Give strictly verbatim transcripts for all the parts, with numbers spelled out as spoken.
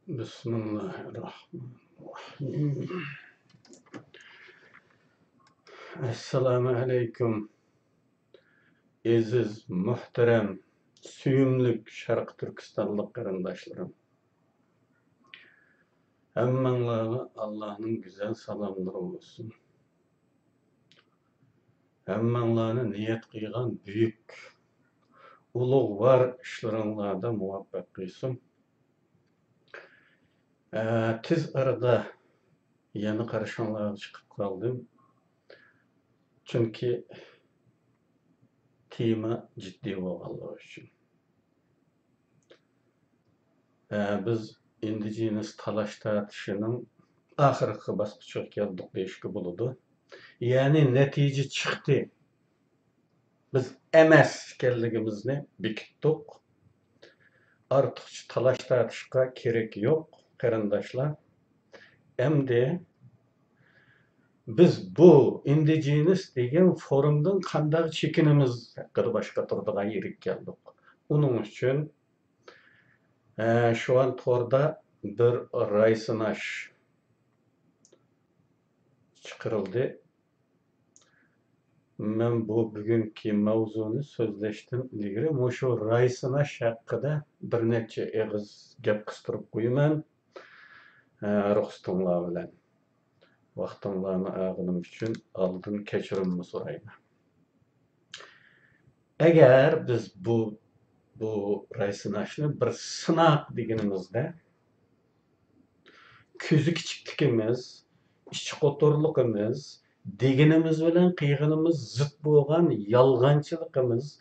بىسمىللاھىرراھمانىرراھىم. ئەسسالامۇ ئەلەيكۇم، ئەزىز، مۆھتەرەم، سۆيۈملۈك شەرقىي تۈركىستانلىق قېرىنداشلىرىم. ھەممەڭلارغا ئاللانىڭ گۈزەل سالاملىرى بولسۇن. ھەممەڭلارنى نىيەت قىلغان بۈيۈك، ئۇلۇغۋار ئىشلىرىڭلاردا مۇۋەپپەق قىلسۇن. ئە، تېز ئارىدا يەنە قارشىڭلارغا چىقىپ قالدىم. چۈنكى تېما جىددىي بولغانلىقى ئۈچۈن. ئە، بىز ئىندىجېنىس تالاش تارتىشىنىڭ ئاخىرقى باسقۇچىغا كەلدۇق دېيىشكە بولىدۇ. يەنى نەتىجە چىقتى. بىز ئەمەس ئىكەنلىكىمىزنى بېكىتتۇق. ئارتۇقچە تالاش تارتىشقا كېرەك يوق، قېرىنداشلار. ئەمدى بىز بۇ ئىندىجېنىس دېگەن فورمدىن قانداق چېكىنىمىز ھەققىدە باش قاتۇرىدىغان يېرىگە كەلدۇق. ئۇنىڭ ئۈچۈن، ئە، شۇ ئان توردا بىر راي سىناش چىقىرىلدى. مەن بۇ بۈگۈنكى ماۋزۇنى سۆزلەشتىن ئىلگىرى مۇشۇ راي سىناش ھەققىدە بىر نەچچە ئېغىز گەپ قىستۇرۇپ قويىمەن. ئە، رۇخسىتىڭلار بىلەن. ۋاقتىڭلارنى ئالغىنىم ئۈچۈن ئالدىن كەچۈرۈممۇ سورايمەن. ئەگەر بىز بۇ، بۇ راي سىناشنى بىر سىناق دېگىنىمىزدە، كۆزى كىچىكلىكىمىز، ئىچى قوتۇرلۇقىمىز، دېگىنىمىز بىلەن قىلغىنىمىز زىت بولغان يالغانچىلىقىمىز،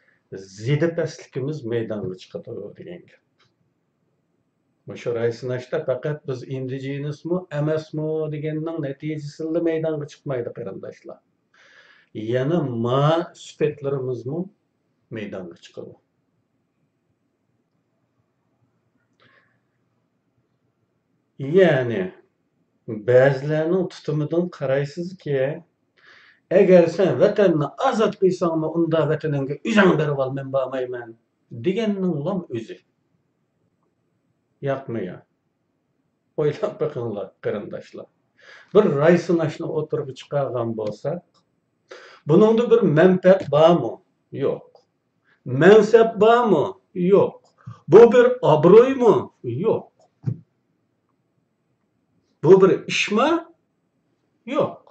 زېدە پەسلىكىمىز مەيدانغا چىقىدۇ دېگەن گەپ. مۇشۇ راي سىناشتا پەقەت بىز ئىندىجېنىسمۇ، ئەمەسمۇ دېگەننىڭ نەتىجىسىلا مەيدانغا چىقمايدۇ، قېرىنداشلار. يەنە ما سۈپەتلىرىمىزمۇ مەيدانغا چىقىدۇ. يەنى، بەزىلەرنىڭ تۇتۇمىدىن قارايسىزكى، ئەگەر سەن ۋەتەننى ئازاد قىلساڭمۇ، ئۇندا ۋەتىنىڭگە ئۆزۈڭ بېرىۋال، مەن بارمايمەن، دېگەننىڭلام ئۆزى. ياقمۇ ياق؟ ئويلاپ بېقىڭلار، قېرىنداشلار. بىر راي سىناشنى ئوتتۇرىغا چىقارغان بولساق، بۇنىڭدا بىر مەنپەئەت بارمۇ؟ يوق. مەنسەپ بارمۇ؟ يوق. بۇ بىر ئابرويمۇ؟ يوق. بۇ بىر ئىشما؟ يوق.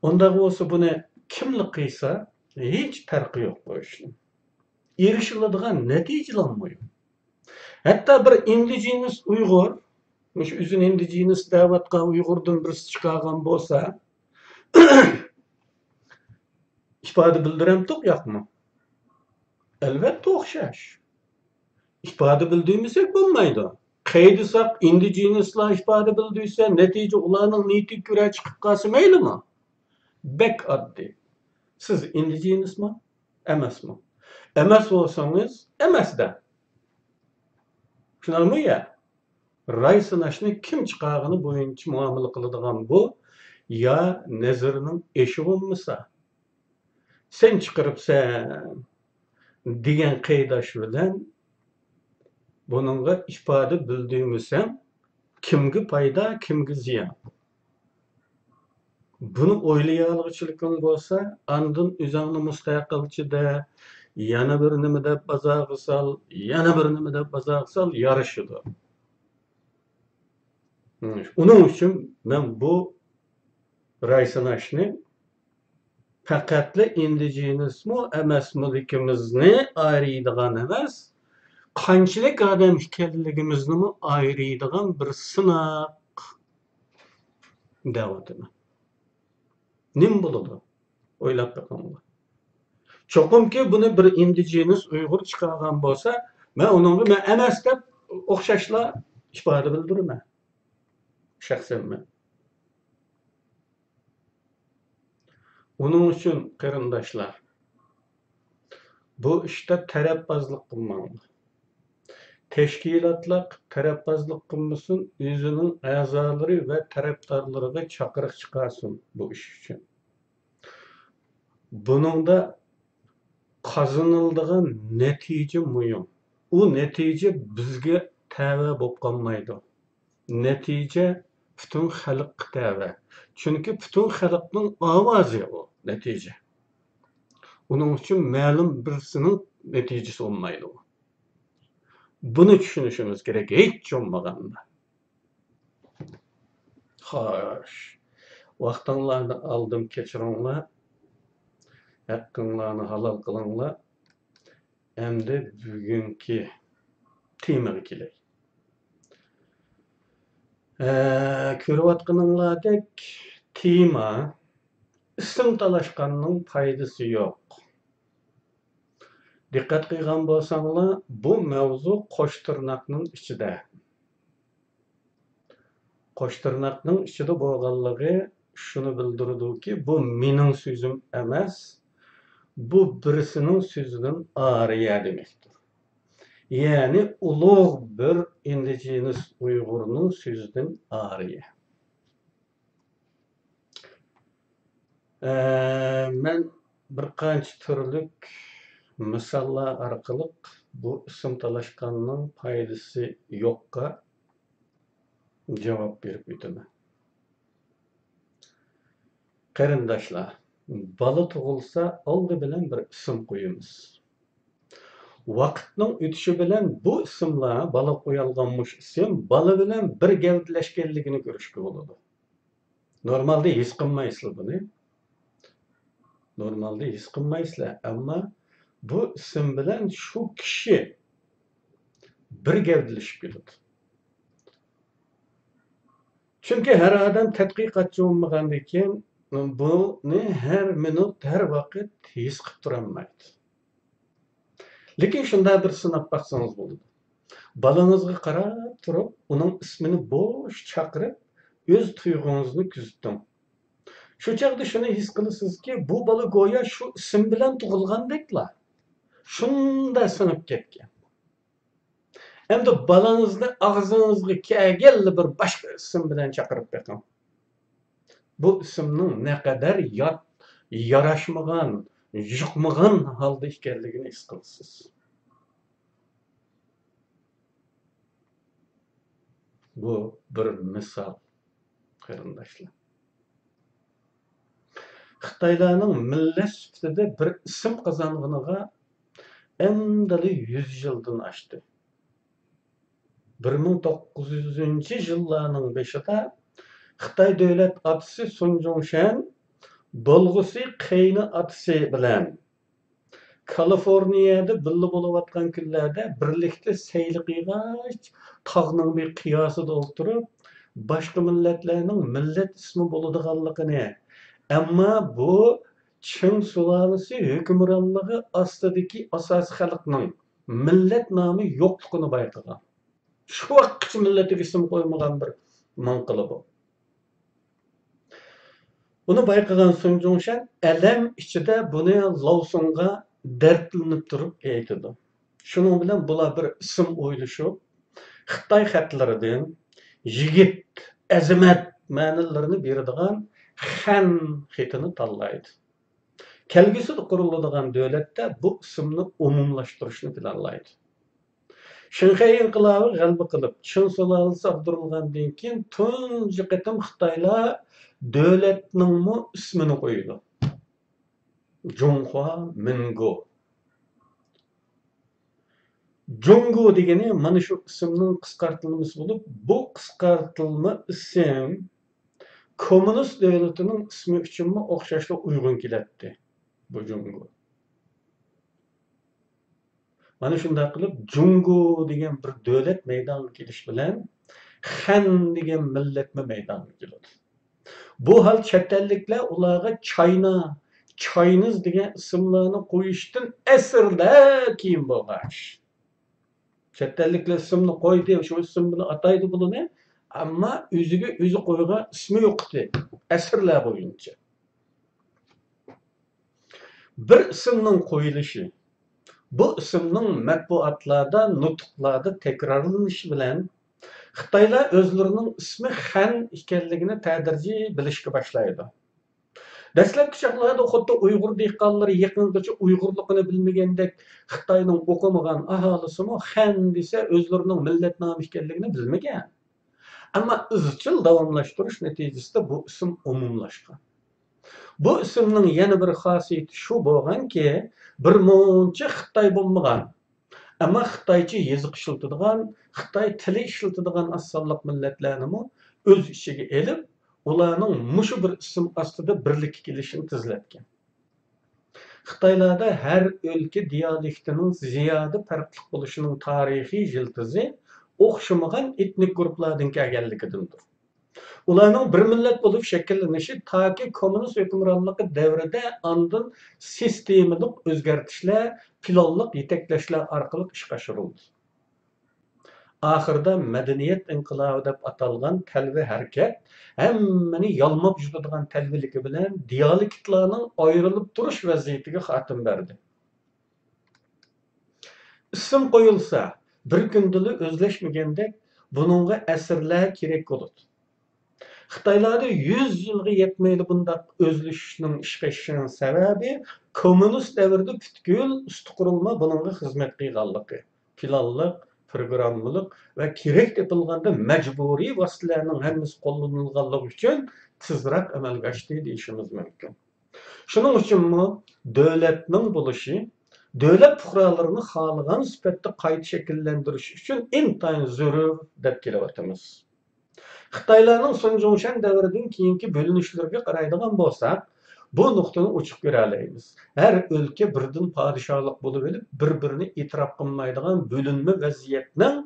ئۇنداق بولسا بۇنى كىملا قىلسا، ھېچ پەرقى يوق بۇ ئىشنىڭ. ئېرىشىلىدىغان نەتىجىلەرمۇ يوق. ھەتتا بىر ئىندىجېنىس ئۇيغۇر، مۇشۇ ئۆزىنى ئىندىجېنىس دەۋاتقان ئۇيغۇردىن بىرسى چىقارغان بولسا، ئىپادە بىلدۈرەمتۇق ياقمۇ؟ ئەلۋەتتە ئوخشاش. ئىپادە بىلدۈرمىسەك بولمايدۇ. قەيدىساق ئىندىجېنىسلار ئىپادە بىلدۈرسە، نەتىجە ئۇلارنىڭ نىيىتىگە كۆرە چىقىپ قالسا مەيلىمۇ؟ بەك ئاددىي. سىز ئىندىجېنىسمۇ؟ ئەمەسمۇ؟ ئەمەس بولسىڭىز، ئەمەس دەڭ. شۇنداقمۇ يا؟ راي سىناشنى كىم چىقارغىنى بويىچە مۇئامىلە قىلىدىغان بۇ يا نەزىرىنىڭ ئېشى بولمىسا، سەن چىقىرىپسەن دېگەن قېيىداش بىلەن بۇنىڭغا ئىپادە بىلدۈرمىسەڭ، كىمگە پايدا، كىمگە زىيان؟ بۇنى ئويلىيالىغۇچىلىكىڭ بولسا، ئاندىن ئۆزۈڭنى مۇستەقىلچى دە، يەنە بىر نېمە دەپ بازارغا سال، يەنە بىر نېمە دەپ بازارغا سال، يارىشىدۇ. ئۇنىڭ ئۈچۈن مەن بۇ راي سىناشنى پەقەتلا ئىندىجېنىسمۇ ئەمەسمۇلۇقىمىزنى ئايرىيدىغان ئەمەس، قانچىلىك ئادەم ئىكەنلىكىمىزنىمۇ ئايرىيدىغان بىر سىناق دەۋاتىمەن. نېمە بولىدۇ؟ ئويلاپ بېقىڭلار. چوقۇمكى بۇنى بىر ئىندىجېنىس ئۇيغۇر چىقارغان بولسا، مەن ئۇنىڭغا مەن ئەمەس دەپ ئوخشاشلا ئىپادە بىلدۈرىمەن. شەخسەن مەن. ئۇنىڭ ئۈچۈن، قېرىنداشلار، بۇ ئىشتا تەرەپبازلىق قىلماڭلار. تەشكىلاتلار تەرەپبازلىق قىلمىسۇن، ئۆزىنىڭ ئەزالىرى ۋە تەرەپدارلىرىغا چاقىرىق چىقارسۇن بۇ ئىش ئۈچۈن. بۇنىڭدا قازىنىلىدىغان نەتىجە مۇھىم. ئۇ نەتىجە بىزگە تەۋە بولۇپ قالمايدۇ. نەتىجە پۈتۈن خەلققە تەۋە. چۈنكى پۈتۈن خەلقنىڭ ئاۋازى ئۇ نەتىجە. ئۇنىڭ ئۈچۈن مەلۇم بىرسىنىڭ نەتىجىسى بولمايدۇ. بۇنى چۈشىنىشىمىز كېرەك، ھېچ بولمىغاندا. خوش، ۋاقتىڭلارنى ئالدىم، كەچۈرۈڭلار. ھەققىڭلارنى ھالال قىلىڭلار. ئەمدى بۈگۈنكى تېمىغا كېلەي. ئە، كۆرۈۋاتقىنىڭلاردەك تېما ئىسىم تالاشقاننىڭ پايدىسى يوق. دىققەت قىلغان بولساڭلار، بۇ مەۋزۇ قوش تىرناقنىڭ ئىچىدە. قوش تىرناقنىڭ ئىچىدە بولغانلىقى شۇنى بىلدۈرىدۇكى، بۇ مېنىڭ سۆزۈم ئەمەس، بۇ بىرسىنىڭ سۆزىدىن ئارىيە دېمەكتۇر. يەنى ئۇلۇغ بىر ئىندىجېنىس ئۇيغۇرنىڭ سۆزىدىن ئارىيە. ئە، مەن بىر قانچە تۈرلۈك مىساللار ئارقىلىق بۇ ئىسىم تالاشقاننىڭ پايدىسى يوققا جاۋاب بېرىپ ئۆتىمەن. قېرىنداشلار، بالا تۇغۇلسا، ئالدى بىلەن بىر ئىسىم قويىمىز. ۋاقىتنىڭ ئۆتۈشى بىلەن بۇ ئىسىملار، بالا قويالغان مۇشۇ ئىسىم، بالا بىلەن بىر گەۋدىلەشكەنلىكىنى كۆرۈشكە بولىدۇ. نورمالدا ھېس قىلمايسىلەر بۇنى. نورمالدا ھېس قىلمايسىلەر، ئەمما بۇ ئىسىم بىلەن شۇ كىشى بىر گەۋدىلىشىپ كېتىدۇ. چۈنكى ھەر ئادەم تەتقىقاتچى بولمىغاندىكىن، بۇنى ھەر مىنۇت، ھەر ۋاقىت ھېس قىلىپ تۇرالمايدۇ. لېكىن شۇنداق بىر سىناپ باقسىڭىز بولىدۇ. بالىڭىزغا قاراپ تۇرۇپ، ئۇنىڭ ئىسمىنى بوش چاقىرىپ، ئۆز تۇيغۇڭىزنى كۆزىتىڭ. شۇ چاغدا شۇنى ھېس قىلىسىزكى، بۇ بالا گويا شۇ ئىسىم بىلەن تۇغۇلغاندەكلا. شۇنداق سىڭىپ كەتكەن. ئەمدى بالىڭىزنى ئاغزىڭىزغا كەلگەنلا بىر باشقا ئىسىم بىلەن چاقىرىپ بېقىڭ. بۇ ئىسىمنىڭ نەقەدەر يات، ياراشمىغان، يۇقمىغان ھالدا ئىكەنلىكىنى ھېس قىلىسىز. بۇ بىر مىسال، قېرىنداشلار. خىتايلارنىڭ مىللەت سۈپىتىدە بىر ئىسىم قازانغىنىغا ئەمدىلا يۈز يىلدىن ئاشتى. بىر مىڭ توققۇز يۈزىنچى يىللارنىڭ بېشىدا خىتاي دۆلەت ئاتىسى سۇن جۇڭشەن بولغۇسى قېيىن ئاتىسى بىلەن كالىفورنىيەدە بىللە بولۇۋاتقان كۈنلەردە بىرلىكتە سەيلە قىلغاچ، تاغنىڭ بىر قىياسىدا ئولتۇرۇپ، باشقا مىللەتلەرنىڭ مىللەت ئىسمى بولىدىغانلىقىنى، ئەمما بۇ چىڭ سۇلالىسى ھۆكۈمرانلىقى ئاستىدىكى ئاساسىي خەلقنىڭ مىللەت نامى يوقلۇقىنى بايقىغان. شۇ ۋاقىتقىچە مىللىتىگە ئىسىم قويمىغان بىر ماڭقىلى بۇ. بۇنى بايقىغان سۇن جۇڭشەن ئەلەم ئىچىدە بۇنى لاۋسۇنغا دەردلىنىپ تۇرۇپ ئېيتىدۇ. شۇنىڭ بىلەن بۇلار بىر ئىسىم ئويلىشىپ، خىتاي خەتلىرىدىن يىگىت، ئەزىمەت مەنىلىرىنى بېرىدىغان خەن خېتىنى تاللايدۇ. كەلگۈسىدە قۇرۇلىدىغان دۆلەتتە بۇ ئىسىمنى ئومۇملاشتۇرۇشنى پىلانلايدۇ. شىنخەي ئىنقىلابى غەلىبە قىلىپ، چىڭ سۇلالىسى ئاغدۇرۇلغاندىن كېيىن، تۇنجى قېتىم خىتايلار دۆلەتنىڭمۇ ئىسمىنى قويىدۇ. جۇڭخۇا مىنگو. جۇڭگو دېگىنى مانا شۇ ئىسىمنىڭ قىسقارتىلمىسى بولۇپ، بۇ قىسقارتىلما ئىسىم كوممۇنىست دۆلىتىنىڭ ئىسمى ئۈچۈنمۇ ئوخشاشلا ئۇيغۇن كېلەتتى، بۇ جۇڭگو. مانا شۇنداق قىلىپ، جۇڭگو دېگەن بىر دۆلەت مەيدانغا كېلىش بىلەن، خەن دېگەن مىللەتمۇ مەيدانغا كېلىدۇ. بۇ ھال چەت ئەللىكلەر ئۇلارغا چاينا، چاينىز دېگەن ئىسىملارنى قويۇشتىن ئەسىرلەر كېيىن بولغان ئىش. چەت ئەللىكلەر ئىسىمنى قويدى، شۇ ئىسىم بىلەن ئاتايدۇ بۇلىنى. ئەمما ئۆزىگە ئۆزى قويغان ئىسمى يوق ئىدى، ئەسىرلەر بويىچە. بىر ئىسىمنىڭ قويۇلۇشى، بۇ ئىسىمنىڭ مەتبۇئاتلاردا، نۇتۇقلاردا تەكرارلىنىشى بىلەن خىتايلار ئۆزلىرىنىڭ ئىسمى خەن ئىكەنلىكىنى تەدرىجىي بىلىشكە باشلايدۇ. دەسلەپكى چاغلاردا خۇددى ئۇيغۇر دېھقانلىرى يېقىنغىچە ئۇيغۇرلۇقىنى بىلمىگەندەك، خىتاينىڭ ئوقۇمىغان ئاھالىسىمۇ خەن دېسە ئۆزلىرىنىڭ مىللەت نامى ئىكەنلىكىنى بىلمىگەن. ئەمما ئىزچىل داۋاملاشتۇرۇش نەتىجىسىدە بۇ ئىسىم ئومۇملاشقان. بۇ ئىسىمنىڭ يەنە بىر خاسىيىتى شۇ بولغانكى، بىر مۇنچە خىتاي بولمىغان، ئەمما خىتايچە يېزىق ئىشلىتىدىغان، خىتاي تىلى ئىشلىتىدىغان ئاز سانلىق مىللەتلەرنىمۇ ئۆز ئىچىگە ئېلىپ، ئۇلارنىڭ مۇشۇ بىر ئىسىم ئاستىدا بىرلىككە كېلىشىنى تېزلەتكەن. خىتايلاردا ھەر ئۆلكە دىيالېكتىنىڭ زىيادە پەرقلىق بولۇشىنىڭ تارىخىي يىلتىزى ئوخشىمىغان ئېتنىك گۇرۇپپىلاردىن كەلگەنلىكىدىندۇر. ئۇلارنىڭ بىر مىللەت بولۇپ شەكىللىنىشى تاكى كوممۇنىست ھۆكۈمرانلىقى دەۋرىدە ئاندىن سىستېمىلىق ئۆزگەرتىشلەر، پىلانلىق يېتەكلەشلەر ئارقىلىق ئىشقا ئاشۇرۇلدى. ئاخىرىدا مەدەنىيەت ئىنقىلابى دەپ ئاتالغان تەلۋە ھەرىكەت ھەممىنى يالماپ يۈرىدىغان تەلۋىلىكى بىلەن دىيالېكتلارنىڭ ئايرىلىپ تۇرۇش ۋەزىيىتىگە خاتىمە بەردى. ئىسىم قويۇلسا، بىر كۈندىلا ئۆزلەشمىگەندەك، بۇنىڭغا ئەسىرلەر كېرەك بولىدۇ. خىتايلاردا يۈز يىلغا يەتمەيلا بۇنداق ئۆزلىشىشنىڭ ئىشقا ئېشىشىنىڭ سەۋەبى، كوممۇنىست دەۋرىدە پۈتكۈل ئۇستىقۇرۇلما بۇنىڭغا خىزمەت قىلغانلىقى، پىلانلىق، پىروگراممىلىق ۋە كېرەك تېپىلغاندا مەجبۇرىي ۋاسىتىلەرنىڭ ھەممىسى قوللىنىلغانلىقى ئۈچۈن تېزراق ئەمەلگە ئاشتى دېيىشىمىز مۇمكىن. شۇنىڭ ئۈچۈنمۇ دۆلەتنىڭ بولۇشى، دۆلەت پۇقرالىرىنى خالىغان سۈپەتتە قايتا شەكىللەندۈرۈش ئۈچۈن ئىنتايىن زۆرۈر دەپ كېلىۋاتىمىز. خىتايلارنىڭ سۇن جۇڭشەن دەۋرىدىن كېيىنكى بۆلۈنۈشلىرىگە قارايدىغان بولساق، بۇ نۇقتىنى ئوچۇق كۆرەلەيمىز. ھەر ئۆلكە بىردىن پادىشاھلىق بولۇۋېلىپ، بىر-بىرىنى ئېتىراپ قىلمايدىغان بۆلۈنمە ۋەزىيەتنىڭ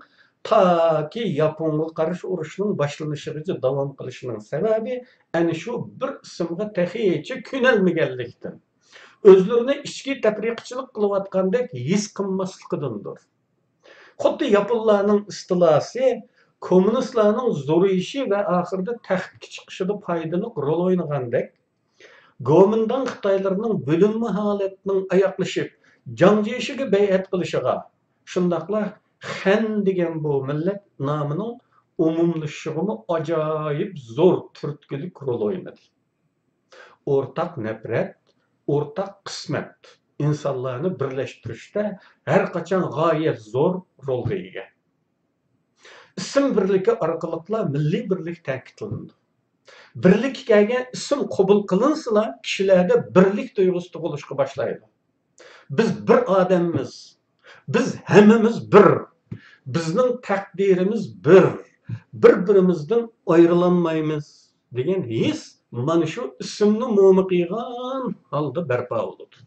تاكى ياپونغا قارشى ئۇرۇشنىڭ باشلىنىشىغىچە داۋام قىلىشىنىڭ سەۋەبى ئەنە شۇ بىر ئىسىمغا تېخىچە كۆنەلمىگەنلىكتىن، ئۆزلىرىنى ئىچكى تەپرىقىچىلىك قىلىۋاتقاندەك ھېس قىلماسلىقىدىندۇر. خۇددى ياپونلارنىڭ ئىستىلاسى كوممۇنىستلارنىڭ زورىيىشى ۋە ئاخىرىدا تەختكە چىقىشىدا پايدىلىق رول ئوينىغاندەك، گومىنداڭ خىتايلىرىنىڭ بۆلۈنمە ھالەتنىڭ ئاياغلىشىپ، جاڭ جيېشىگە بەيئەت قىلىشىغا، شۇنداقلا خەن دېگەن بۇ مىللەت نامىنىڭ ئومۇملىشىشىغىمۇ ئاجايىپ زور تۈرتكىلىك رول ئوينىدى. ئورتاق نەپرەت، ئورتاق قىسمەت ئىنسانلارنى بىرلەشتۈرۈشتە ھەر قاچان غايەت زور رولغا ئىگە. ئىسىم بىرلىكى ئارقىلىقلا مىللىي بىرلىك تەكىتلىنىدۇ. بىرلىككە كەلگەن ئىسىم قوبۇل قىلىنسىلا، كىشىلەردە بىرلىك تۇيغۇسى تۇغۇلۇشقا باشلايدۇ. بىز بىر ئادەممىز، بىز ھەممىمىز بىر، بىزنىڭ تەقدىرىمىز بىر، بىر-بىرىمىزدىن ئايرىلالمايمىز دېگەن ھېس مانا شۇ ئىسىمنى مومىقىيغان ھالدا بەرپا بولىدۇ.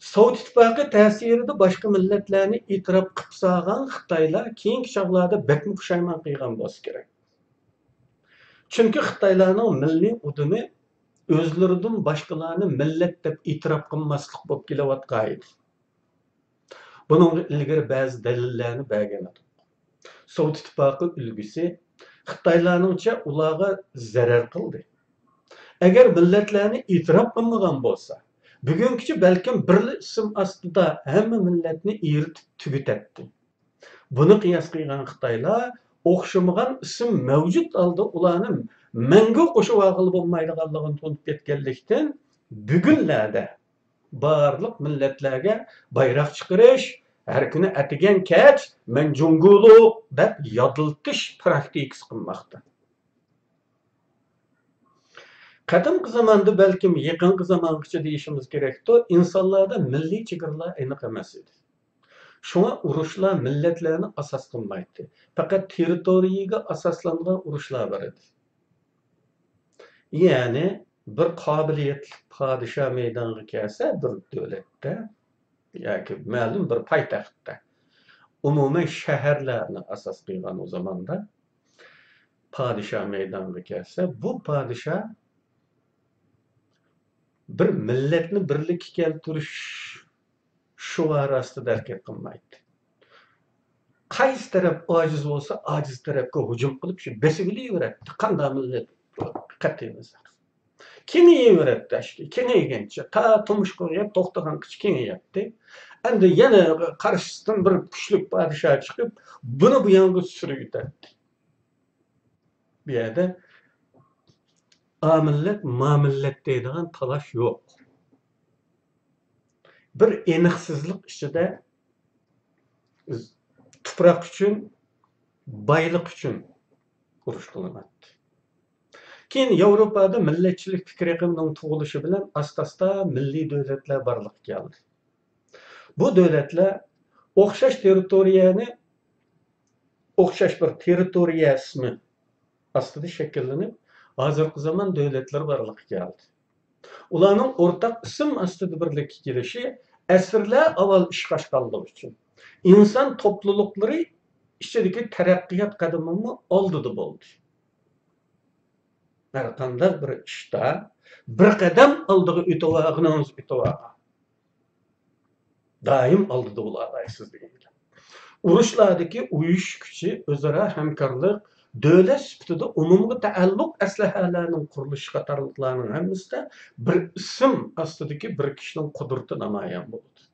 سوۋېت ئىتتىپاقى تەسىرىدە باشقا مىللەتلەرنى ئېتىراپ قىپسالغان خىتايلار كېيىنكى چاغلاردا بەكمۇ پۇشايمان قىلغان بولسا كېرەك. چۈنكى خىتايلارنىڭ مىللىي ئۇدۇمى ئۆزلىرىدىن باشقىلارنى مىللەت دەپ ئېتىراپ قىلماسلىق بولۇپ كېلىۋاتقانىدى. بۇنىڭغا ئىلگىرى بەزى دەلىللەرنى بەرگەن ئىدۇق. سوۋېت ئىتتىپاقى ئۈلگىسى خىتايلارنىڭچە ئۇلارغا زەرەر قىلدى. ئەگەر مىللەتلەرنى ئېتىراپ قىلمىغان بولسا، بۈگۈنكىچە بەلكىم بىرلا ئىسىم ئاستىدا ھەممە مىللەتنى ئېرىتىپ تۈگىتەتتى. بۇنى قىياس قىلغان خىتايلار ئوخشىمىغان ئىسىم مەۋجۇت ھالدا ئۇلارنى مەڭگۈ قوشۇۋالغىلى بولمايدىغانلىقىنى تونۇپ يەتكەنلىكتىن، بۈگۈنلەردە بارلىق مىللەتلەرگە بايراق چىقىرىش، ھەر كۈنى ئەتىگەن كەچ «مەن جۇڭگولۇق» دەپ يادلىتىش پراكتىكىسى قىلماقتا. قەدىمكى زاماندا، بەلكىم يېقىنقى زامانغىچە دېيىشىمىز كېرەكتۇ، ئىنسانلاردا مىللىي چېگرىلار ئېنىق ئەمەس ئىدى. شۇڭا ئۇرۇشلار مىللەتلەرنى ئاساس قىلمايتتى. پەقەت تېررىتورىيەگە ئاساسلانغان ئۇرۇشلار بار ئىدى. يەنى بىر قابىلىيەتلىك پادىشاھ مەيدانغا كەلسە بىر دۆلەتتە ياكى مەلۇم بىر پايتەختتە، ئومۇمەن شەھەرلەرنى ئاساس قىلغان ئۇ زاماندا پادىشاھ مەيدانغا كەلسە، بۇ پادىشاھ بىر مىللەتنى بىرلىككە كەلتۈرۈش شوئارى ئاستىدا ھەرىكەت قىلمايتتى. قايسى تەرەپ ئاجىز بولسا، ئاجىز تەرەپكە ھۇجۇم قىلىپ، شۇ بېسىۋېلىۋېرەتتى. قانداق مىللەت قەتئىي نەزەر. كېڭىيىۋېرەتتى، ئاشۇ كېڭەيگەنچە، تا تۇمشۇقىغا يەپ توختىغانغىچە كېڭىيەتتى. ئەمدى يەنە قارشىسىدىن بىر كۈچلۈك پادىشاھ چىقىپ، بۇنى بۇ يانغا سۈرۈۋېتەتتى. بۇ يەردە ئا مىللەت، ما مىللەت دەيدىغان تالاش يوق. بىر ئېنىقسىزلىق ئىچىدە تۇپراق ئۈچۈن، بايلىق ئۈچۈن ئۇرۇش قىلىناتتى. كېيىن ياۋروپادا مىللەتچىلىك پىكرى ئېقىمىنىڭ تۇغۇلۇشى بىلەن ئاستا-ئاستا مىللىي دۆلەتلەر بارلىققا كەلدى. بۇ دۆلەتلەر ئوخشاش تېررىتورىيەنى، ئوخشاش بىر تېررىتورىيە ئىسمى ئاستىدا شەكىللىنىپ، ھازىرقى زامان دۆلەتلىرى بارلىققا كەلدى. ئۇلارنىڭ ئورتاق ئىسىم ئاستىدا بىرلىككە كېلىشى ئەسىرلەر ئاۋۋال ئىشقا ئاشقانلىقى ئۈچۈن ئىنسان توپلۇلۇقلىرى ئىچىدىكى تەرەققىيات قەدىمىمۇ ئالدىدا بولدى. ھەرقانداق بىر ئىشتا بىر قەدەم ئالدىغا ئۆتۈۋالغىنىڭىز ئۆتۈۋالغان. دائىم ئالدىدا بولالايسىز دېگەن گەپ. ئۇرۇشلاردىكى ئۇيۇشۇش كۈچى، ئۆزئارا ھەمكارلىق، دۆلەت سۈپىتىدە ئومۇمغا تەئەللۇق ئەسلىھەلەرنىڭ قۇرۇلۇشى قاتارلىقلارنىڭ ھەممىسىدە بىر ئىسىم ئاستىدىكى بىر كىشىنىڭ قۇدرىتى نامايان بولىدۇ.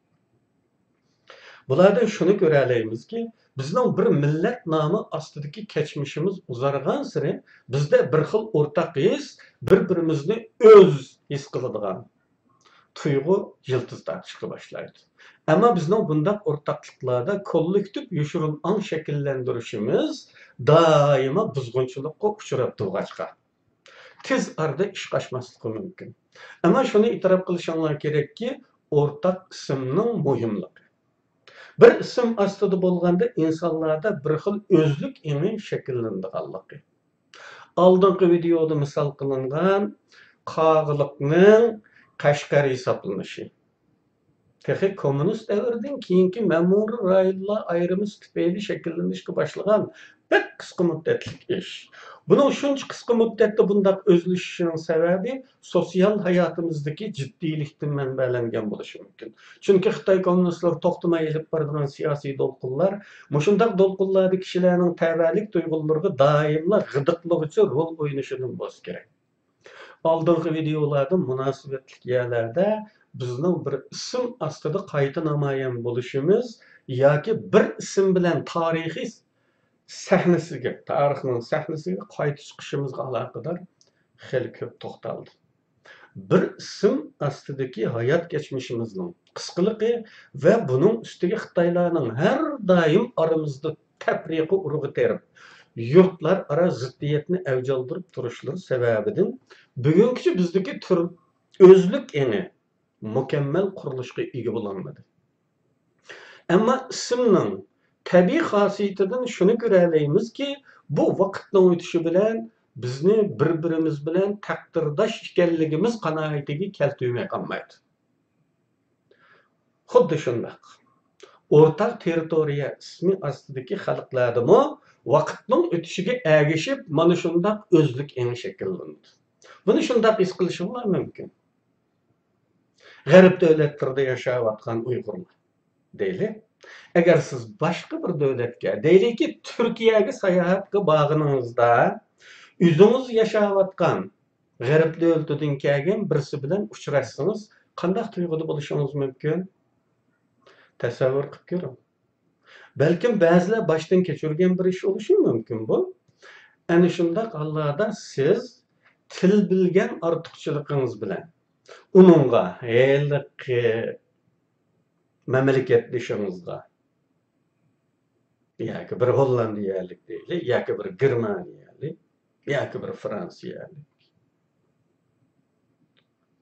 بۇلاردىن شۇنى كۆرەلەيمىزكى، بىزنىڭ بىر مىللەت نامى ئاستىدىكى كەچمىشىمىز ئۇزارغانسېرى بىزدە بىر خىل ئورتاق ھېس، بىر-بىرىمىزنى ئۆز ھېس قىلىدىغان تۇيغۇ يىلتىز تارتىشقا باشلايدۇ. ئەمما بىزنىڭ بۇنداق ئورتاقلىقلاردا كوللېكتىپ يوشۇرۇن ئاڭ شەكىللەندۈرۈشىمىز دائىما بۇزغۇنچىلىققا ئۇچراپ تۇرغاچقا، تېز ئارىدا ئىشقا ئاشماسلىقى مۇمكىن. ئەمما شۇنى ئېتىراپ قىلىشىڭلار كېرەككى، ئورتاق ئىسىمنىڭ مۇھىملىقى. بىر ئىسىم ئاستىدا بولغاندا ئىنسانلاردا بىر خىل ئۆزلۈك ئېڭى شەكىللىنىدىغانلىقى. ئالدىنقى ۋىدېيودا مىسال قىلىنغان قاغىلىقنىڭ قەشقەر ھېسابلىنىشى. تېخى كوممۇنىست دەۋرىدىن كېيىنكى مەمۇرىي رايونلار ئايرىمىسى تۈپەيلى شەكىللىنىشكە باشلىغان بەك قىسقا مۇددەتلىك ئىش. بۇنىڭ شۇنچە قىسقا مۇددەتتە بۇنداق ئۆزلىشىشىنىڭ سەۋەبى سوتسىيال ھاياتىمىزدىكى جىددىيلىكتىن مەنبەلەنگەن بولۇشى مۇمكىن. چۈنكى خىتاي كوممۇنىستلىرى توختىماي ئېلىپ بارىدىغان سىياسىي دولقۇنلار مۇشۇنداق دولقۇنلاردىكى كىشىلەرنىڭ تەۋەلىك تۇيغۇلىرىغا دائىملا غىدىقلىغۇچى رول ئوينىشىدىن بولسا كېرەك. ئالدىنقى ۋىدېيولاردىن مۇناسىۋەتلىك يەرلەردە بىزنىڭ بىر ئىسىم ئاستىدا قايتا نامايان بولۇشىمىز ياكى بىر ئىسىم بىلەن تارىخىي سەھنىسىگە، تارىخنىڭ سەھنىسىگە قايتا چىقىشىمىزغا ئالاقىدار خېلى كۆپ توختالدى. بىر ئىسىم ئاستىدىكى ھايات كەچمىشىمىزنىڭ قىسقىلىقى ۋە بۇنىڭ ئۈستىگە خىتايلارنىڭ ھەر دائىم ئارىمىزدا تەپرىقە ئۇرۇقى تېرىپ، يۇرتلار ئارا زىددىيەتنى ئەۋج ئالدۇرۇپ تۇرۇشلىرى سەۋەبىدىن بۈگۈنگىچە بىزدىكى تۈر ئۆزلۈك ئېڭى مۇكەممەل قۇرۇلۇشقا ئىگە بولالمىدى. ئەمما ئىسىمنىڭ تەبىئىي خاسىيىتىدىن شۇنى كۆرەلەيمىزكى، بۇ ۋاقىتنىڭ ئۆتۈشى بىلەن بىزنى بىر-بىرىمىز بىلەن تەقدىرداش ئىكەنلىكىمىز قانائىتىگە كەلتۈرمەي قالمايدۇ. خۇددى شۇنداق، ئورتاق تېررىتورىيە ئىسمى ئاستىدىكى خەلقلەردىمۇ ۋاقىتنىڭ ئۆتۈشىگە ئەگىشىپ مانا شۇنداق ئۆزلۈك ئېڭى شەكىللىنىدۇ. بۇنى شۇنداق ھېس قىلىشىڭلار مۇمكىن. غەرب دۆلەتلىرىدە ياشاۋاتقان ئۇيغۇرلار دەيلى. ئەگەر سىز باشقا بىر دۆلەتكە، دەيلىكى، تۈركىيەگە ساياھەتكە بارغىنىڭىزدا، ئۆزىڭىز ياشاۋاتقان غەرب دۆلىتىدىن كەلگەن بىرسى بىلەن ئۇچراشسىڭىز، قانداق تۇيغۇدا بولۇشىڭىز مۇمكىن؟ تەسەۋۋۇر قىلىپ كۆرۈڭ. بەلكىم بەزىلەر باشتىن كەچۈرگەن بىر ئىش بولۇشى مۇمكىن بۇ. ئەنە شۇنداق ھاللاردا سىز تىل بىلگەن ئارتۇقچىلىقىڭىز بىلەن ئۇنىڭغا، ھېلىقى مەملىكەتدىشىڭىزغا، ياكى بىر ھوللاندىيەلىك دەيلى، ياكى بىر گېرمانىيەلىك، ياكى بىر فرانسىيەلىك،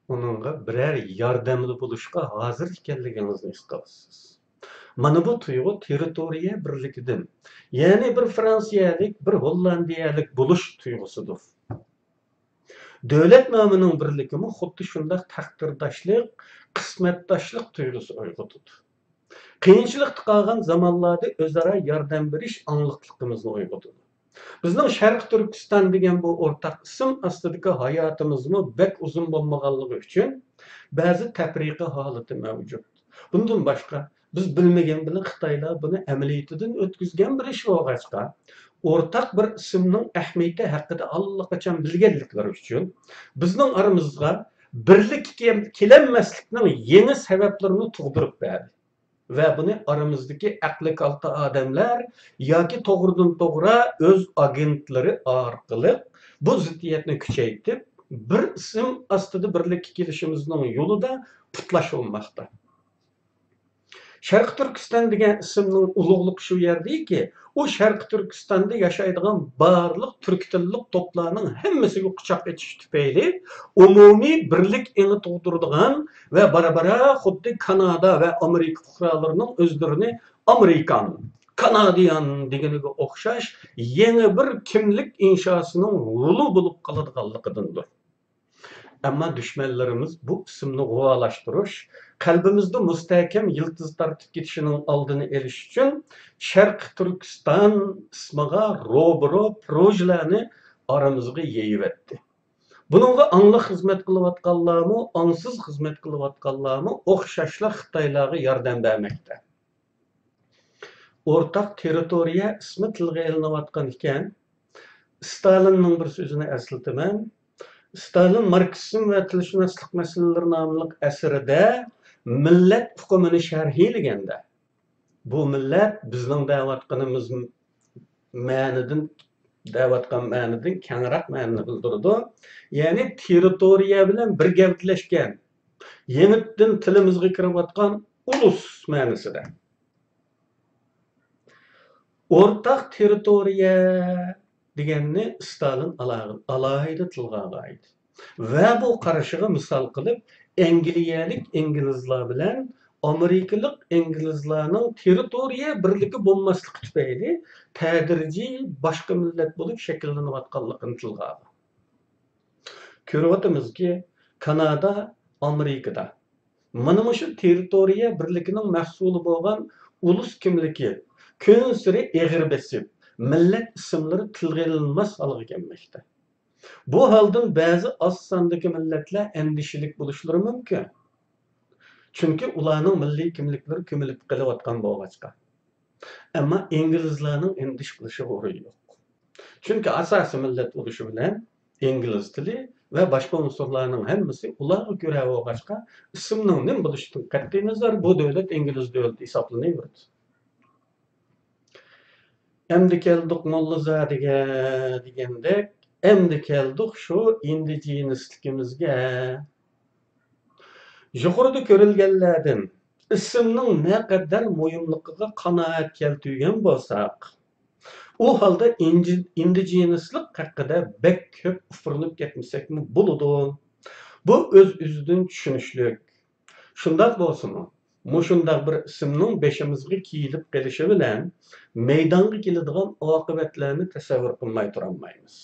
ئۇنىڭغا بىرەر ياردەمدە بولۇشقا ھازىر ئىكەنلىكىڭىزنى ھېس قىلىسىز. مانا بۇ تۇيغۇ تېررىتورىيە بىرلىكىدىن، يەنى بىر فرانسىيەلىك، بىر ھوللاندىيەلىك بولۇش تۇيغۇسىدۇر. دۆلەت نامىنىڭ بىرلىكىمۇ خۇددى شۇنداق تەقدىرداشلىق، قىسمەتداشلىق تۇيغۇسى ئويغىتىدۇ. قىيىنچىلىقتا قالغان زامانلاردا ئۆزئارا ياردەم بېرىش ئاڭلىقلىقىمىزنى ئويغىتىدۇ. بىزنىڭ شەرقىي تۈركىستان دېگەن بۇ ئورتاق ئىسىم ئاستىدىكى ھاياتىمىزمۇ بەك ئۇزۇن بولمىغانلىقى ئۈچۈن بەزى تەپرىقە ھالىتى مەۋجۇت. بۇندىن باشقا، بىز بىلمىگەن بىلەن خىتايلار بۇنى ئەمەلىيىتىدىن ئۆتكۈزگەن بىر ئىش بولغاچقا، ئورتاق بىر ئىسىمنىڭ ئەھمىيىتى ھەققىدە ئاللىقاچان بىلگەنلىكلىرى ئۈچۈن بىزنىڭ ئارىمىزغا بىرلىككە كېلەلمەسلىكنىڭ يېڭى سەۋەبلىرىنى تۇغدۇرۇپ بەردى. ۋە بۇنى ئارىمىزدىكى ئەقلى كالتە ئادەملەر ياكى توغرىدىن توغرا ئۆز ئاگېنتلىرى ئارقىلىق بۇ زىددىيەتنى كۈچەيتىپ، بىر ئىسىم ئاستىدا بىرلىككە كېلىشىمىزنىڭ يولىدا پۇتلاشماقتا. شەرقىي تۈركىستان دېگەن ئىسىمنىڭ ئۇلۇغلۇقى شۇ يەردىكى، ئۇ شەرقىي تۈركىستاندا ياشايدىغان بارلىق تۈرك تىللىق توپلارنىڭ ھەممىسىگە قۇچاق ئېچىش تۈپەيلى ئومۇمىي بىرلىك ئېڭى تۇغدۇرىدىغان ۋە بارا-بارا خۇددى كانادا ۋە ئامېرىكا پۇقرالىرىنىڭ ئۆزلىرىنى ئامېرىكان، كانادىيان دېگىنىگە ئوخشاش يېڭى بىر كىملىك ئىنشاسىنىڭ ھولى بولۇپ قالىدىغانلىقىدىندۇر. ئەمما دۈشمەنلىرىمىز بۇ ئىسىمنى غۇۋالاشتۇرۇش، قەلبىمىزدە مۇستەھكەم يىلتىز تارتىپ كېتىشىنىڭ ئالدىنى ئېلىش ئۈچۈن شەرقىي تۈركىستان ئىسمىغا روبىرو پروژىلارنى ئارىمىزغا يېيىۋەتتى. بۇنىڭغا ئاڭلىق خىزمەت قىلىۋاتقانلارمۇ، ئاڭسىز خىزمەت قىلىۋاتقانلارمۇ ئوخشاشلا خىتايلارغا ياردەم بەرمەكتە. ئورتاق تېررىتورىيە ئىسمى تىلغا ئېلىنىۋاتقان ئىكەن. ستالىننىڭ بىر سۆزىنى ئەسلىتىمەن. ستالىن ماركسىزم ۋە تىلشۇناسلىق مەسىلىلىرى ناملىق ئەسىرىدە مىللەت ئۇقۇمىنى شەرھلىگەندە، بۇ مىللەت بىزنىڭ دەۋاتقىنىمىز مەنىدىن، دەۋاتقان مەنىدىن كەڭرەك مەنىنى بىلدۈرىدۇ. يەنى تېررىتورىيە بىلەن بىر گەۋدىلەشكەن، يېڭىدىن تىلىمىزغا كىرىۋاتقان ئۇلۇس مەنىسىدە. ئورتاق تېررىتورىيە دېگەننى ستالىن ئالا-، ئالاھىدە تىلغا ئالغان ئىدى. ۋە بۇ قارىشىغا مىسال قىلىپ، ئەنگلىيەلىك ئىنگلىزلار بىلەن ئامېرىكىلىق ئىنگلىزلارنىڭ تېررىتورىيە بىرلىكى بولماسلىقى تۈپەيلى تەدرىجىي باشقا مىللەت بولۇپ شەكىللىنىۋاتقانلىقىنى تىلغا ئالغان. كۆرۈۋاتىمىزكى، كانادا ئامېرىكىدا مانا مۇشۇ تېررىتورىيە بىرلىكىنىڭ مەھسۇلى بولغان ئۇلۇس كىملىكى كۈنسېرى ئېغىر بېسىپ، مىللەت ئىسىملىرى تىلغا ئېلىنماس ھالغا كەلمەكتە. بۇ ھالدىن بەزى ئاز ساندىكى مىللەتلەر ئەندىشىلىك بولۇشلىرى مۇمكىن. چۈنكى ئۇلارنىڭ مىللىي كىملىكلىرى كۆمۈلۈپ قېلىۋاتقان بولغاچقا. ئەمما ئىنگلىزلارنىڭ ئەندىشە قىلىشىغا ئورۇن يوق. چۈنكى ئاساسىي مىللەت ئۇرۇشى بىلەن ئىنگلىز تىلى ۋە باشقا ئۇنسۇرلارنىڭ ھەممىسى ئۇلارغا كۆرە بولغاچقا، ئىسىمنىڭ نېمە بولۇشىدىن قەتئىينەزەر، بۇ دۆلەت ئىنگلىز دۆلىتى ھېسابلىنىۋېرىدۇ. ئەمدى كەلدۇق موللازادىگە دېگەندەك، ئەمدى كەلدۇق شۇ ئىندىجېنىسلىكىمىزگە. يۇقىرىدا كۆرۈلگەنلەردىن ئىسىمنىڭ نەقەدەر مۇھىملىقىغا قانائەت كەلتۈرگەن بولساق، ئۇ ھالدا ئىنجى-، ئىندىجېنىسلىق ھەققىدە بەك كۆپ ئۇپۇرۇلۇپ كەتمىسەكمۇ بولىدۇ. بۇ ئۆز-ئۆزىدىن چۈشىنىشلىك. شۇنداق بولسىمۇ، مۇشۇنداق بىر ئىسىمنىڭ بېشىمىزغا كىيىلىپ قېلىشى بىلەن مەيدانغا كېلىدىغان ئاقىۋەتلەرنى تەسەۋۋۇر قىلماي تۇرالمايمىز.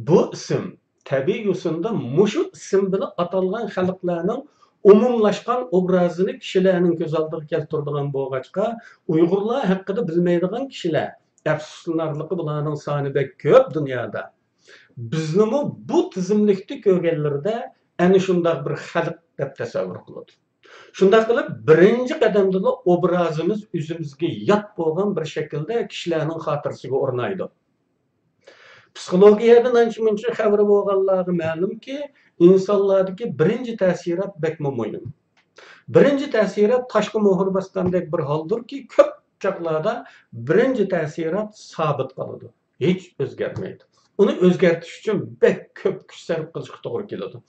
بۇ ئىسىم تەبىئىي يوسۇندا مۇشۇ ئىسىم بىلەن ئاتالغان خەلقلەرنىڭ ئومۇملاشقان ئوبرازىنى كىشىلەرنىڭ كۆز ئالدىغا كەلتۈرىدىغان بولغاچقا، ئۇيغۇرلار ھەققىدە بىلمەيدىغان كىشىلەر، ئەپسۇسلىنارلىقى، بۇلارنىڭ سانى بەك كۆپ دۇنيادا، بىزنىمۇ بۇ تىزىملىكتە كۆرگەنلىرىدە ئەنە شۇنداق بىر خەلق دەپ تەسەۋۋۇر قىلىدۇ. شۇنداق قىلىپ، بىرىنچى قەدەمدىلا ئوبرازىمىز ئۆزىمىزگە يات بولغان بىر شەكىلدە كىشىلەرنىڭ خاتىرىسىگە ئورنايدۇ. پسىخولوگىيەدىن ئانچە-مۇنچە خەۋىرى بولغانلارغا مەلۇمكى، ئىنسانلاردىكى بىرىنچى تەسىرات بەكمۇ مۇھىم. بىرىنچى تەسىرات تاشقا مۆھۈر باسقاندەك بىر ھالدۇركى، كۆپ چاغلاردا بىرىنچى تەسىرات سابىت قالىدۇ، ھېچ ئۆزگەرمەيدۇ. ئۇنى ئۆزگەرتىش ئۈچۈن بەك كۆپ كۈچ سەرپ قىلىشقا توغرا كېلىدۇ.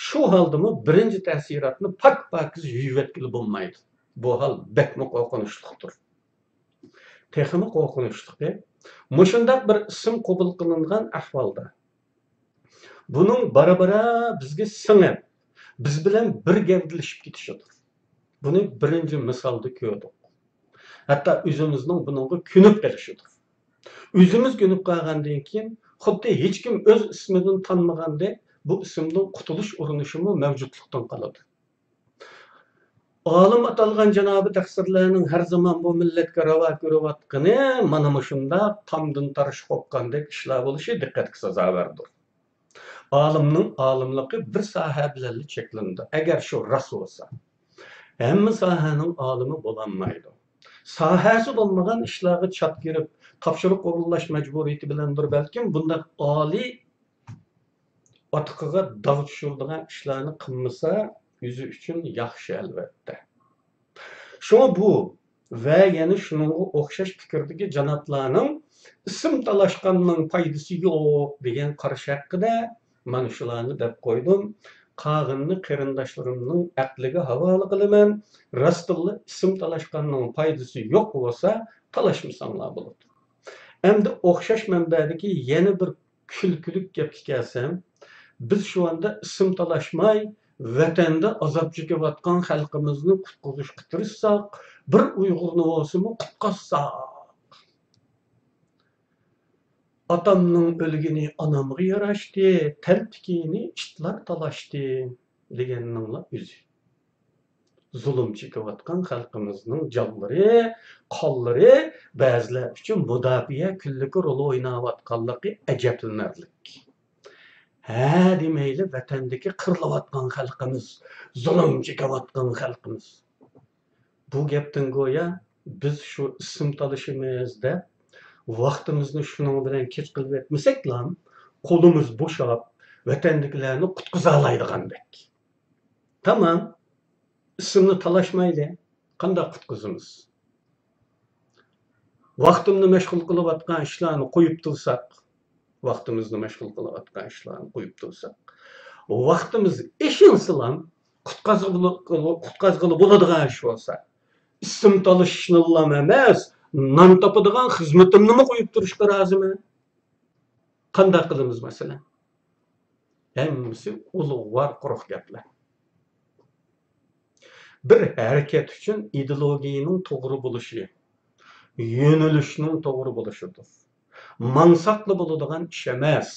شۇ ھالدىمۇ بىرىنچى تەسىراتنى پاك-پاكىز يۇيۇۋەتكىلى بولمايدۇ. بۇ ھال بەكمۇ قورقۇنچلۇقتۇر. تېخىمۇ قورقۇنچلۇقى، مۇشۇنداق بىر ئىسىم قوبۇل قىلىنغان ئەھۋالدا، بۇنىڭ بارا-بارا بىزگە سىڭىپ، بىز بىلەن بىر گەۋدىلىشىپ كېتىشىدۇر. بۇنى بىرىنچى مىسالدا كۆردۇق. ھەتتا ئۆزىمىزنىڭ بۇنىڭغا كۆنۈپ قېلىشىدۇر. ئۆزىمىز كۆنۈپ قالغاندىن كېيىن، خۇددى ھېچكىم ئۆز ئىسمىدىن تانمىغاندەك، بۇ ئىسىمدىن قۇتۇلۇش ئۇرۇنۇشىمۇ مەۋجۇتلۇقتىن قالىدۇ. ئالىم ئاتالغان جانابى تەقسىرلەرنىڭ ھەر زامان بۇ مىللەتكە راۋا كۆرۈۋاتقىنى مانا مۇشۇنداق تامدىن تارىشىپ قوپقاندەك ئىشلار بولۇشى دىققەتكە سازاۋەردۇر. ئالىمنىڭ ئالىملىقى بىر ساھە بىلەنلا چەكلىنىدۇ. ئەگەر شۇ راست بولسا، ھەممە ساھەنىڭ ئالىمى بولالمايدۇ. ساھەسى بولمىغان ئىشلارغا چات كىرىپ، تاپشۇرۇق ئورۇنلاش مەجبۇرىيىتى بىلەندۇر بەلكىم بۇنداق ئالىي ئاتىقىغا داغ چۈشۈرىدىغان ئىشلارنى قىلمىسا، ئۆزى ئۈچۈن ياخشى، ئەلۋەتتە. شۇڭا بۇ ۋە يەنە شۇنىڭغا ئوخشاش پىكىردىكى جانابلارنىڭ ئىسىم تالاشقاننىڭ پايدىسى يوق دېگەن قارىشى ھەققىدە مانا شۇلارنى دەپ قويدۇم. قالغىنىنى قېرىنداشلىرىمنىڭ ئەقلىگە ھاۋالە قىلىمەن. راستتىنلا ئىسىم تالاشقاننىڭ پايدىسى يوق بولسا، تالاشمىساڭلار بولىدۇ. ئەمدى ئوخشاش مەنبەدىكى يەنە بىر كۈلكىلىك گەپكە كەلسەم، بىز شۇ ئاندا ئىسىم تالاشماي، ۋەتەندە ئازاب چېكىۋاتقان خەلقىمىزنى قۇتقۇزۇشقا تىرىشساق، بىر ئۇيغۇرنى بولسىمۇ قۇتقازساق. «ئاتامنىڭ ئۆلگىنى ئانامغا ياراشتى، تەلپىكىنى ئىتلار تالاشتى» دېگەننىڭلا ئۆزى. زۇلۇم چېكىۋاتقان خەلقىمىزنىڭ جانلىرى، قانلىرى بەزىلەر ئۈچۈن مۇداپىئە كۈنلۈكى رولى ئويناۋاتقانلىقى ئەجەبلىنەرلىك. ھە دېمەيلى، ۋەتەندىكى قىرىلىۋاتقان خەلقىمىز، زۇلۇم چېكىۋاتقان خەلقىمىز. بۇ گەپتىن گويا بىز شۇ ئىسىم تالىشىمىز دەپ، ۋاقتىمىزنى شۇنىڭ بىلەن كەچ قىلىۋەتمىسەكلا، قولىمىز بوشاپ، ۋەتەندىكىلەرنى قۇتقۇزالايدىغاندەك. تامام، ئىسىمنى تالاشمايلى، قانداق قۇتقۇزىمىز؟ ۋاقتىمنى مەشغۇل قىلىۋاتقان ئىشلارنى قويۇپ تۇرساق، ۋاقتىمىزنى مەشغۇل قىلىۋاتقان ئىشلارنى قويۇپ تۇرساق، ۋاقتىمىز ئېشىنسىلا، قۇتقازغىلى، قۇتقازغىلى بولىدىغان ئىش بولسا، ئىسىم تالىشىشنىلا ئەمەس، نان تاپىدىغان خىزمىتىمنىمۇ قويۇپ تۇرۇشقا رازىمەن. قانداق قىلىمىز مەسىلەن؟ ھەممىسى ئۇلۇغۋار قۇرۇق گەپلەر. بىر ھەرىكەت ئۈچۈن ئىدېئولوگىيەنىڭ توغرا بولۇشى، يۆنىلىشنىڭ توغرا بولۇشىدۇر. ماڭساقلا بولىدىغان ئىش ئەمەس.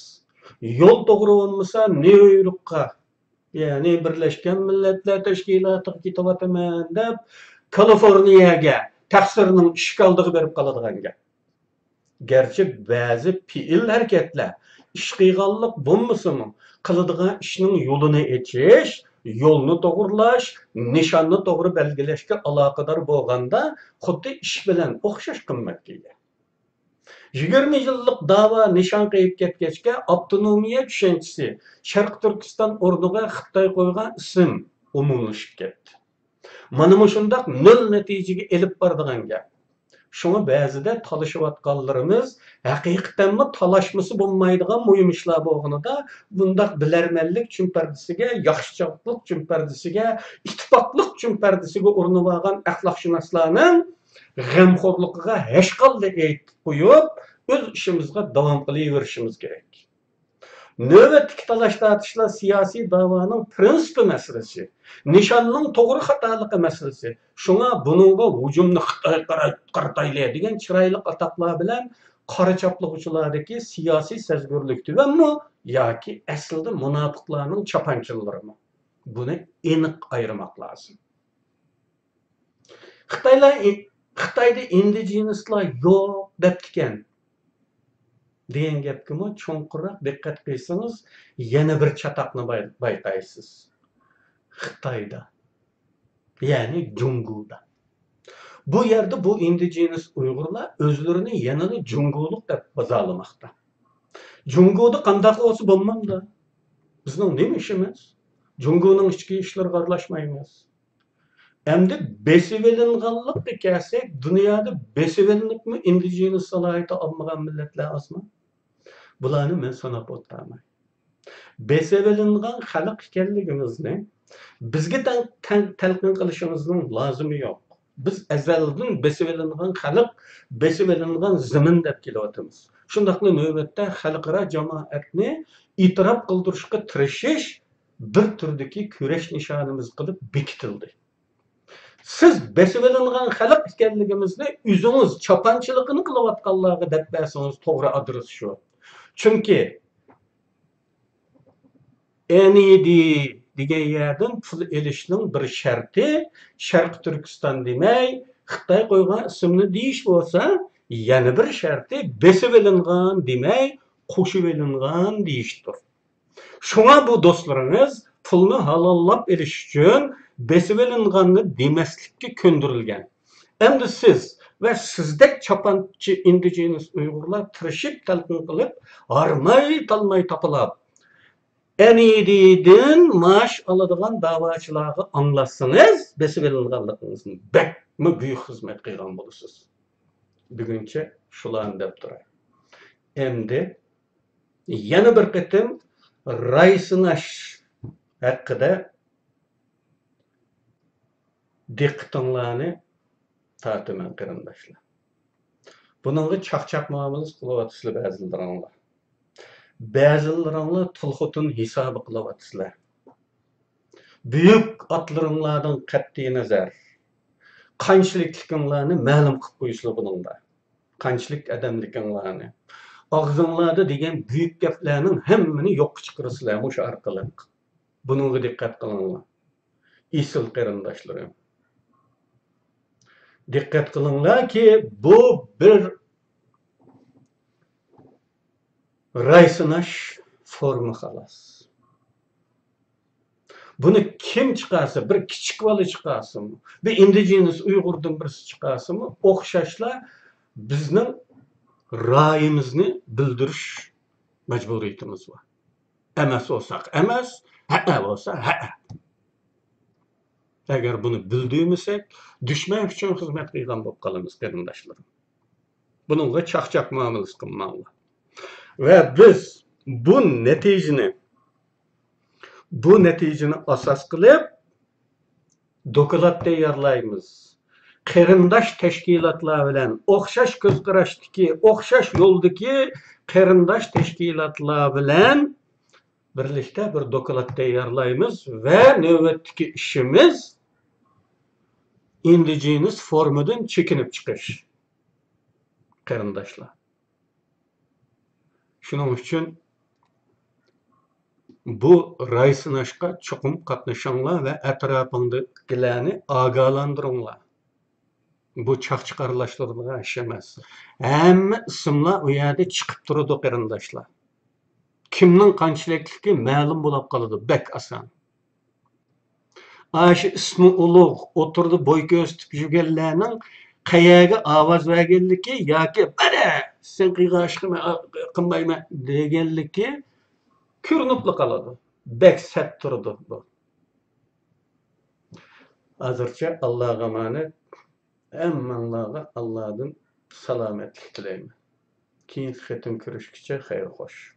يول توغرا بولمىسا، نيۇ يوركقا، يەنى بىرلەشكەن مىللەتلەر تەشكىلاتىغا كېتىۋاتىمەن دەپ، كالىفورنىيەگە، تەقسىرنىڭ ئىشىك ئالدىغا بېرىپ قالىدىغان گەپ. گەرچە بەزى پېئىل ھەرىكەتلەر ئىش قىلغانلىق بولمىسىمۇ، قىلىدىغان ئىشنىڭ يولىنى ئېچىش، يولنى توغرىلاش، نىشاننى توغرا بەلگىلەشكە ئالاقىدار بولغاندا، خۇددى ئىش بىلەن ئوخشاش قىممەتكە ئىگە. يىگىرمە يىللىق داۋا نىشان قىلىپ كەتكەچكە، ئاپتونومىيە چۈشەنچىسى، شەرقىي تۈركىستان ئورنىغا خىتاي قويغان ئىسىم ئومۇملىشىپ كەتتى. مانا مۇشۇنداق نۆل نەتىجىگە ئېلىپ بارىدىغان گەپ. شۇڭا بەزىدە تالىشىۋاتقانلىرىمىز ھەقىقەتەنمۇ تالاشمىسا بولمايدىغان مۇھىم ئىشلار بولغىنىدا، بۇنداق بىلەرمەنلىك چۈمپەردىسىگە، ياخشىچاقلىق چۈمپەردىسىگە، ئىتتىپاقلىق چۈمپەردىسىگە ئورىنىۋالغان ئەخلاقشۇناسلارنىڭ غەمخورلۇقىغا ھەشقاللا ئېيتىپ قويۇپ، ئۆز ئىشىمىزغا داۋام قىلىۋېرىشىمىز كېرەك. نۆۋەتتىكى تالاش-تارتىشلار سىياسىي داۋانىڭ پىرىنسىپى مەسىلىسى، نىشاننىڭ توغرا خاتالىقى مەسىلىسى. شۇڭا بۇنىڭغا «ھۇجۇمنى خىتايغا قارا-، قارىتايلى» دېگەن چىرايلىق ئاتاقلار بىلەن قارا چاپلىغۇچىلاردىكى سىياسىي سەزگۈرلۈك تۆۋەنمۇ ياكى ئەسلىدە مۇناپىقلارنىڭ چاپانچىلىرىمۇ؟ بۇنى ئېنىق ئايرىماق لازىم. خىتايلار ئى-، خىتايدا ئىندىجېنىسلار يوق دەپتىكەن دېگەن گەپكىمۇ چوڭقۇرراق دىققەت قىلسىڭىز، يەنە بىر چاتاقنى باي-، بايقايسىز. خىتايدا، يەنى جۇڭگودا. بۇ يەردە بۇ ئىندىجېنىس ئۇيغۇرلار ئۆزلىرىنى يەنىلا جۇڭگولۇق دەپ بازارلىماقتا. جۇڭگودا قانداق بولسا بولمامدۇ؟ بىزنىڭ نېمە ئىشىمىز؟ جۇڭگونىڭ ئىچكى ئىشلىرىغا ئارىلاشمايمىز. ئەمدى بېسىۋېلىنغانلىققا كەلسەك، دۇنيادا بېسىۋېلىنىپمۇ ئىندىجېنىس سالاھىيىتى ئالمىغان مىللەتلەر ئازمۇ؟ بۇلارنى مەن ساناپ ئولتۇرماي. بېسىۋېلىنغان خەلق ئىكەنلىكىمىزنى بىزگە تەن-، تەن-، تەلقىن قىلىشىڭىزنىڭ لازىمى يوق. بىز ئەزەلدىن بېسىۋېلىنغان خەلق، بېسىۋېلىنغان زېمىن دەپ كېلىۋاتىمىز. شۇنداقلا نۆۋەتتە خەلقئارا جامائەتنى ئېتىراپ قىلدۇرۇشقا تىرىشىش بىر تۈردىكى كۈرەش نىشانىمىز قىلىپ بېكىتىلدى. سىز بېسىۋېلىنغان خەلق ئىكەنلىكىمىزنى ئۆزىڭىز چاپانچىلىقىنى قىلىۋاتقانلارغا دەپ بەرسىڭىز توغرا ئادرېس شۇ. چۈنكى ئېن ئى دى دېگەن يەردىن پۇل ئېلىشنىڭ بىر شەرتى، شەرقىي تۈركىستان دېمەي، خىتاي قويغان ئىسىمنى دېيىش بولسا، يەنە بىر شەرتى بېسىۋېلىنغان دېمەي، قوشۇۋېلىنغان دېيىشتۇر. شۇڭا بۇ دوستلىرىڭىز پۇلنى ھالاللاپ ئېلىش ئۈچۈن بېسىۋېلىنغاننى دېمەسلىككە كۆندۈرۈلگەن. ئەمدى سىز ۋە سىزدەك چاپانچى ئىندىجېنىس ئۇيغۇرلار تىرىشىپ تەلقىن قىلىپ، ھارماي-تالماي تاپىلاپ، ئېن ئى دىدىن مائاش ئالىدىغان داۋاچىلارغا ئاڭلاتسىڭىز، بېسىۋېلىنغانلىقىڭىزنى بەكمۇ بۈيۈك خىزمەت قىلغان بولىسىز. بۈگۈنچە شۇلارنى دەپ تۇراي. ئەمدى يەنە بىر قېتىم راي سىناش ھەققىدە دىققىتىڭلارنى تارتىمەن، قېرىنداشلار. بۇنىڭغا چاقچاق مۇئامىلىسى قىلىۋاتىسىلەر بەزىلىرىڭلار. بەزىلىرىڭلار تۇل خوتۇن ھېسابى قىلىۋاتىسىلەر. بۈيۈك ئاتىلىرىڭلاردىن قەتئىينەزەر، قانچىلىكلىكىڭلارنى مەلۇم قىلىپ قويىسىلەر بۇنىڭدا. قانچىلىك ئادەملىكىڭلارنى. ئاغزىڭلاردا دېگەن بۈيۈك گەپلەرنىڭ ھەممىنى يوققا چىقىرىسىلەر مۇشۇ ئارقىلىق. بۇنىڭغا دىققەت قىلىڭلار، ئېسىل قېرىنداشلىرىم. دىققەت قىلىڭلاركى، بۇ بىر راي سىناش فورۇمى خالاس. بۇنى كىم چىقارسا، بىر كىچىك بالا چىقارسىمۇ، بىر ئىندىجېنىس ئۇيغۇردىن بىرسى چىقارسىمۇ، ئوخشاشلا بىزنىڭ رايىمىزنى بىلدۈرۈش مەجبۇرىيىتىمىز بار. ئەمەس بولساق ئەمەس، ھەئە بولسا ھەئە. ئەگەر بۇنى بىلدۈرمىسەك، دۈشمەن ئۈچۈن خىزمەت قىلغان بولۇپ قالىمىز، قېرىنداشلىرىم. بۇنىڭغا چاقچاق مۇئامىلىسى قىلماڭلار. ۋە بىز بۇ نەتىجىنى، بۇ نەتىجىنى ئاساس قىلىپ دوكلات تەييارلايمىز. قېرىنداش تەشكىلاتلار بىلەن ئوخشاش كۆز قاراشتىكى، ئوخشاش يولدىكى قېرىنداش تەشكىلاتلار بىلەن بىرلىكتە بىر دوكلات تەييارلايمىز ۋە نۆۋەتتىكى ئىشىمىز ئىندىجېنىس فورۇمىدىن چېكىنىپ چىقىش، قېرىنداشلار. شۇنىڭ ئۈچۈن بۇ راي سىناشقا چوقۇم قاتنىشىڭلار ۋە ئەتراپىڭدىكىلەرنى ئاگاھلاندۇرۇڭلار. بۇ چاقچاق ئارىلاشتۇرىدىغان ئىش ئەمەس. ھەممە ئىسىملار ئۇ يەردە چىقىپ تۇرىدۇ، قېرىنداشلار. كىمنىڭ قانچىلىكلىكى مەلۇم بولۇپ قالىدۇ، بەك ئاسان. ئاشۇ ئىسمى ئۇلۇغ، ئوتتۇرىدا بوي كۆرسىتىپ يۈرگەنلەرنىڭ قەيەرگە ئاۋاز بەرگەنلىكى ياكى «مانا سەن قىلغان ئىشنى مەن قىلمايمەن» دېگەنلىكى كۆرۈنۈپلا قالىدۇ. بەك سەت تۇرىدۇ بۇ. ھازىرچە ئاللاغا ئامانەت. ھەممىڭلارغا ئاللادىن سالامەتلىك تىلەيمەن. كېيىنكى قېتىم كۆرۈشكىچە خەير خوش.